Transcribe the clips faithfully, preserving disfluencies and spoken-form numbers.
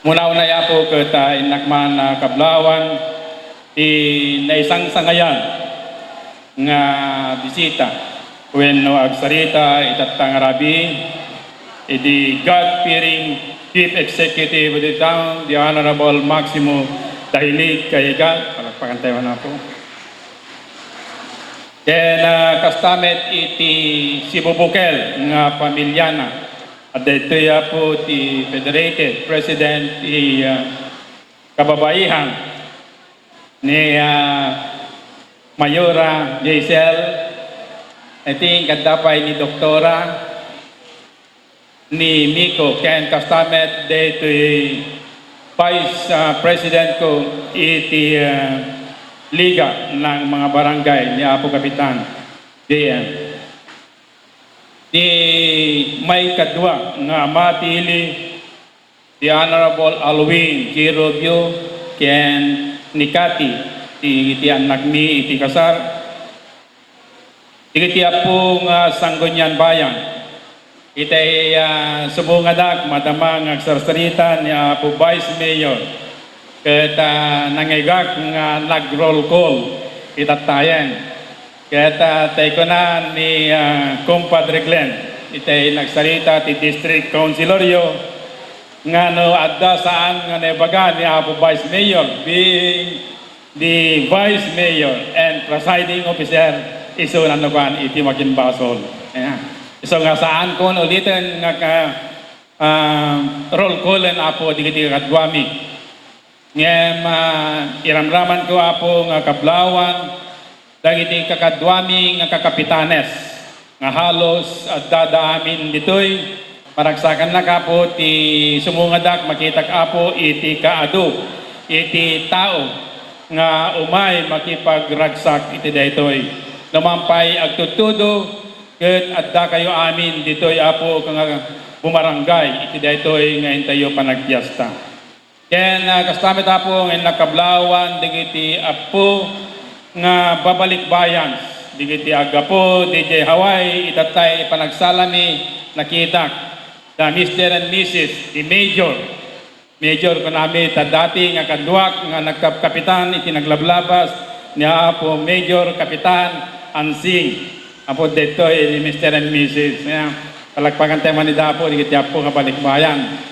Una-una, Apo, ket, ah, innak man a kablawan ti naisangsangayan nga bisita wenno agsarita itatta nga rabii, idi God-fearing Chief Executive of the town, the Honorable Maximo Dahilig Cahiga. Palakpakan tayo, Apo. Ken, ah, kasta met iti sibubukel nga pamiliana, adda ditoy, Apo, ti Federated President ti, ah, kababaihan ni, ah, Mayora Jaisel, I think, adda pay ni Doktora, ni Miko, ken kasta met daytoy Vice, ah, President ko iti, ah, Liga ng mga Barangay ni Apo Kapitan J M. Ti maikadua nga mapili, the Honorable Alwin G. Rubio ken ni Cathy, ti, ti annakmi iti kasar. Dagiti Apo nga Sangguniang Bayan, itay, ah, subungadak madama nga agsarsarita ni Apo Vice Mayor, ket, ah, nangegak nga nag-roll call itattayen. Ket, ah, tay kuna ni, ah, Compadre Glenn, itay nagsarita ti District Counciloryo, nga no adda saan nga naibaga ni Apo Vice Mayor, being the Vice Mayor and Presiding Officer, isu nano kuan iti makimbasol. Ayan. Isu nga saan kon uliten nga ka, ah, roll callen, Apo, dagiti kakaduami. Ngem, ah, iramramanko, Apo, nga kablawan dagiti kakaduami nga kakapitanes nga halos addada amin ditoy. Maragsakannak, Apo, ti sumungadak makitak, Apo, iti kaadu iti tao nga umay makipagragsak iti daytoy. Numan pay agtudtudo ket addakayo amin ditoy, Apo, nga bumarangay iti daytoy nga intayo panagpiesta. Ken, ah, kasta met, Apo, nga innak kablawan dagiti Apo nga babalikbayan, dagiti aggapu D J Hawaii, itattay panagsalami, nakitak da Mister and Missus, the Major. Major kunami ta dati nga kaduak nga nagkapkapitan iti naglablabas ni Apo Major Kapitan Ansing. Apo daytoy ni Mister and Missus. Ayan. Palakpakan tayo man ida, Apo, dagiti Apo nga balikbayan.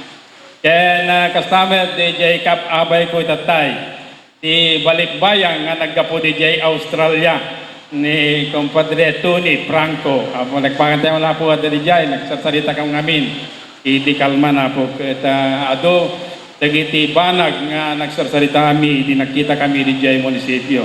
Ken, ah, kasta met, D J Cap, abayko itattay ti balikbayan nga naggapu D J Australia ni Compadre Tony Franco. Apo, nagpakantay man, Apo, adda D J, nagsarsarita kam ngamin. Idi kalman, Apo, ket, ah, adu dagiti banag nga nagsarsarita kami, idi nakita kami D J munisipio.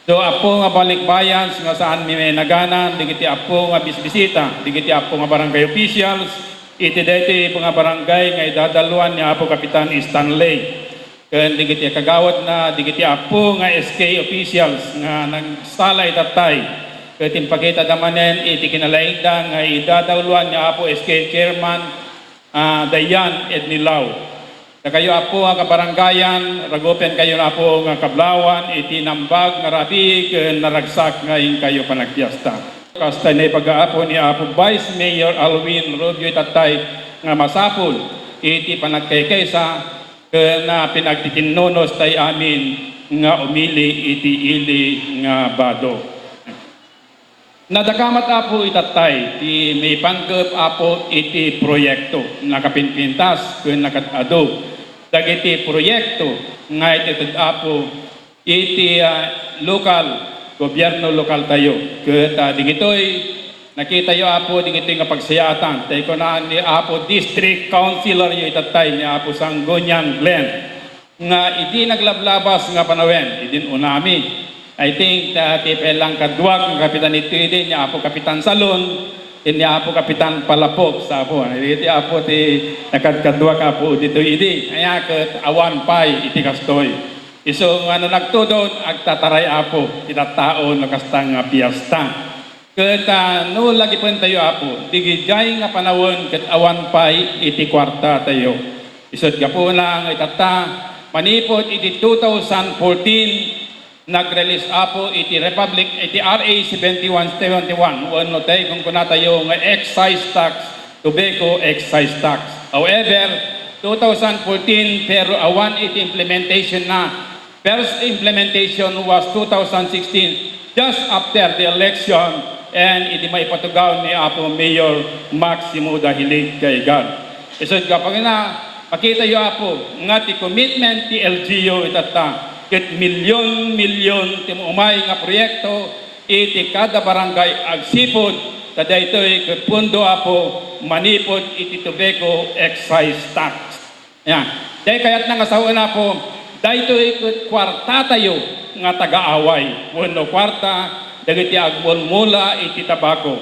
So, Apo nga balikbayan, nga saan mi may naganan, dagiti Apo nga bisbisita, dagiti Apo nga barangay officials, iti daytoy nga barangay nga idadaluan ni Apo Kapitan Stanley. Ken dagiti kagawidna, dagiti Apo nga S K officials nga nagsala itattay, ket impakita da manen iti kinalaingda nga idadaluan ni Apo S K Chairman, ah, Dayan Ednilao. Dakayo, Apo, nga kabarangayan, ragupenkayo, Apo, nga kablawan iti nambag nga rabii ken naragsak nga inkayo panagpiesta. Kasta naibaga, Apo, ni Apo Vice Mayor Alwin Rubio itattay nga masapul iti panagkaykaysa ken, ah, pinagtitinnunos tay amin nga umili iti ili nga bado. Nadakamat, Apo, itattay ti maipanggep, Apo, iti proyekto, nakapinpintas ken nakad-adu dagiti proyekto nga itited, Apo, iti, ah, lokal, gobierno lokal tayo. Ket, ah, digitoy, nakitayo, Apo, digitoy nga pagsayaatan. Tay kuna ni Apo District Councilor yo itattay ni Apo Sangguniang Glenn, nga idi naglablabas nga panawen, idin unami. I think, ah, ti pay lang kaduak nga kapitan ito idi, ni Apo Kapitan Salon, ken ni Apo Kapitan Palapok, sa Apo. Iti Apo ti nakadkaduak, Apo, dito idi. Aya ket awan pay iti kastoy. Isu nga no nagtudon, agtataray, Apo, ita tao no kasta nga piesta. Ket, ah, no lagipentayo, Apo, digidiay nga panawen ket awan pay iti kuartatayo. Isut' gapuna nga itatta, manipud iti two thousand fourteen, nag-release, Apo, iti Republic, iti R A seventy-one seventy-one, wenno tay kunkunatayo nga excise tax, tobacco excise tax. However, two thousand fourteen, pero awan iti implementation na. First implementation was two thousand sixteen, just after the election, and idi maipatugaw ni Apo Mayor Maximo Dahilig Kaigan. Isut' gapuna, makitayo, Apo, nga ti commitment ti L G U itatta, ket milyon-milyon ti umay nga proyekto iti kada barangay agsipud ta daytoy ket pondo, Apo, manipud iti tobacco excise tax. Yan. Daytoy kayatna nga sawen, Apo, daytoy ket kuartatayo nga tagaaway wenno kuarta dagiti agmulmula iti tabako.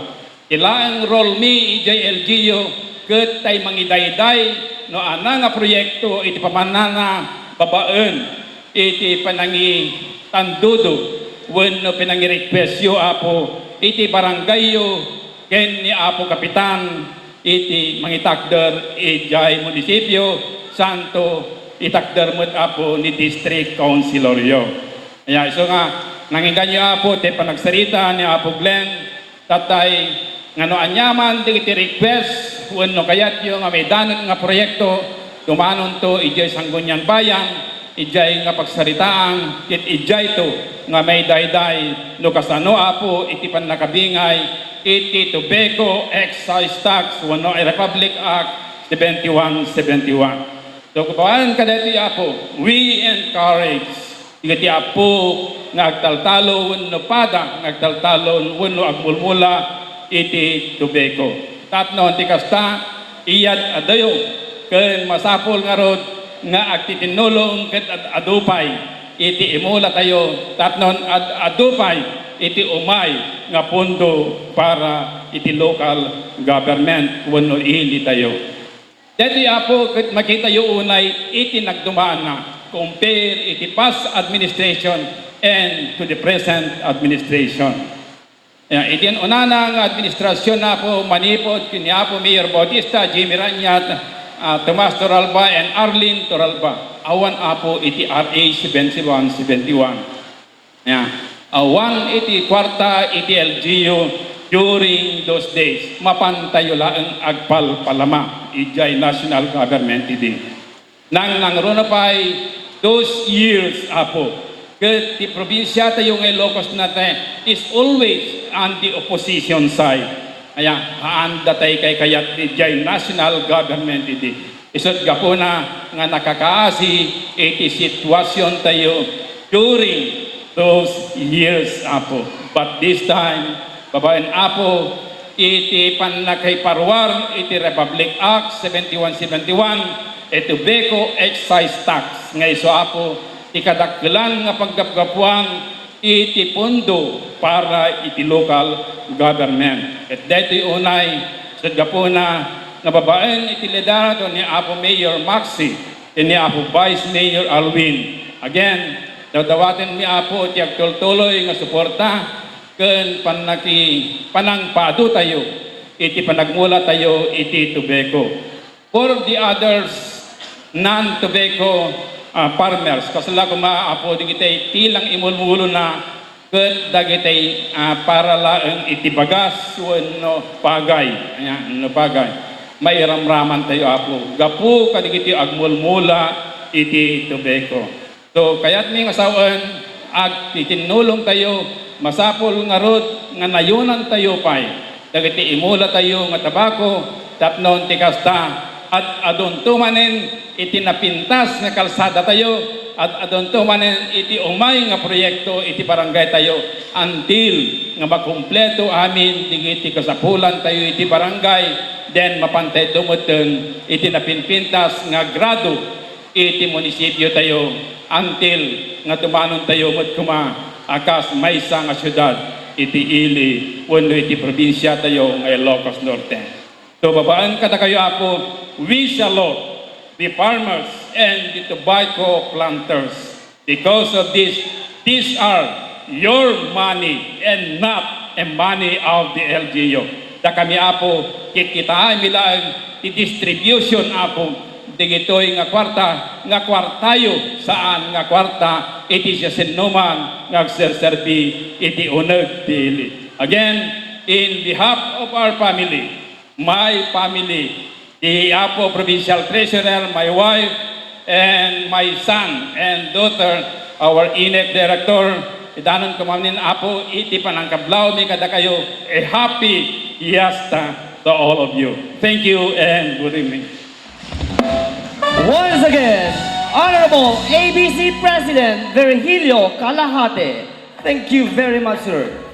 Ti laeng role mi idiay L G U ket tay mangidayday no ania nga proyekto iti pamananna babaen iti panangitandudo wenno pinangirequestyo, Apo, iti barangayyo ken ni Apo Kapitan iti mangitakder idiay munisipio, santo itakder met, Apo, ni District Counciloryo. Aya, isu nga, nangingganyo, Apo, ti panagsarita ni Apo Glenn, tatay, nga no aniaman dagiti request wenno kayatyo nga maidanon nga proyekto, dumanonto idiay Sangguniang Bayan, idiay nga pagsaritaan, ket idiayto nga maidayday no kasano, Apo, iti pannakabingay iti tobacco excise tax wenno Republic Act seventy-one seventy-one. So, kabaelan kadaytoy, Apo, we encourage dagiti Apo nga agtaltalo wenno pada nga agtaltalo wenno agmulmula iti tobacco. Tapno ti kasta, iyat-adyo ken masapul ngarud nga agtitinnulong ket ad-adu pay iti imulatayo tapno ad-adu pay iti umay nga pondo para iti local government wenno ilitayo. Daytoy, Apo, ket makitayo unay iti nagdumaanna, compare iti past administration and to the present administration. Ya, iti unana nga administrasyon, Apo, manipud ken ni Apo Mayor Bautista, Jimmy Rañat, ah, Tomas Toralba, and Arlene Toralba. Awan, Apo, iti R A seventy-one seventy-one. Ya. Awan iti kuarta iti L G U during those days. Mapantayo laeng agpalpalama idiay national government idi. Nangnangruna pay those years, Apo, ket ti probinsiatayo nga Ilocos Norte is always on the opposition side. Aya, haan datay kaykayat idiay national government idi. Isut' gapuna nga nakakaasi iti situasiontayo during those years, Apo. But this time, babaen, Apo, iti pannakaiparuar iti Republic Act seventy-one seventy-one, iti tobacco excise tax nga isu, Apo, ti kadakkelan nga paggapgapuan iti pondo para iti local government. Ket daytoy unay, isut' gapuna nga babaen iti liderato ni Apo Mayor Maxi ken ni Apo Vice Mayor Alwin. Again, dawdawatenmi, Apo, ti agtultuloy nga suporta ken pannaki-, panangpaadutayo iti panagmulatayo iti tobacco. For the others, non-tobacco, ah, farmers, kasla koma, Apo, dagiti tilang imulmulona ket dagiti, ah, para laeng iti bagas wenno pagay. Ayan, no pagay. Mairamramantayo, Apo, gapu kadagiti agmulmula iti tobacco. So, kayatmi nga sawen, agtitinnulongtayo, masapul ngarud nga nayonantayo pay dagiti imulatayo nga tabako, tapno ti kasta, ad-adunto manen iti napintas nga kalsadatayo, ad-adunto manen iti umay nga proyekto iti barangaytayo, until nga makumpleto amin dagiti kasapulantayo iti barangay, then mapantayto metten iti napinpintas nga grado iti munisipiotayo, until nga dumanontayo met koma a kas maysa nga siudad iti ili wenno iti probinsiatayo nga Ilocos Norte. So, babaen kadakayo, Apo, we salute the farmers and the tobacco planters. Because of this, these are your money and not a money of the L G U. Dakami, Apo, kitkitaenmi laeng ti distribution, Apo, dagitoy nga kuarta, nga kuartayo, saan nga kuarta iti siasinoman nga agserserbi iti uneg ti ili. Again, in behalf of our family, my family, Ti Apo Provincial Treasurer, my wife, and my son and daughter, our INEP Director, idanon ko manen, Apo, iti panangkablawmi kadakayo. A happy fiesta to all of you. Thank you and good evening. Once again, Honorable A B C President Virgilio Kalahate. Thank you very much, sir.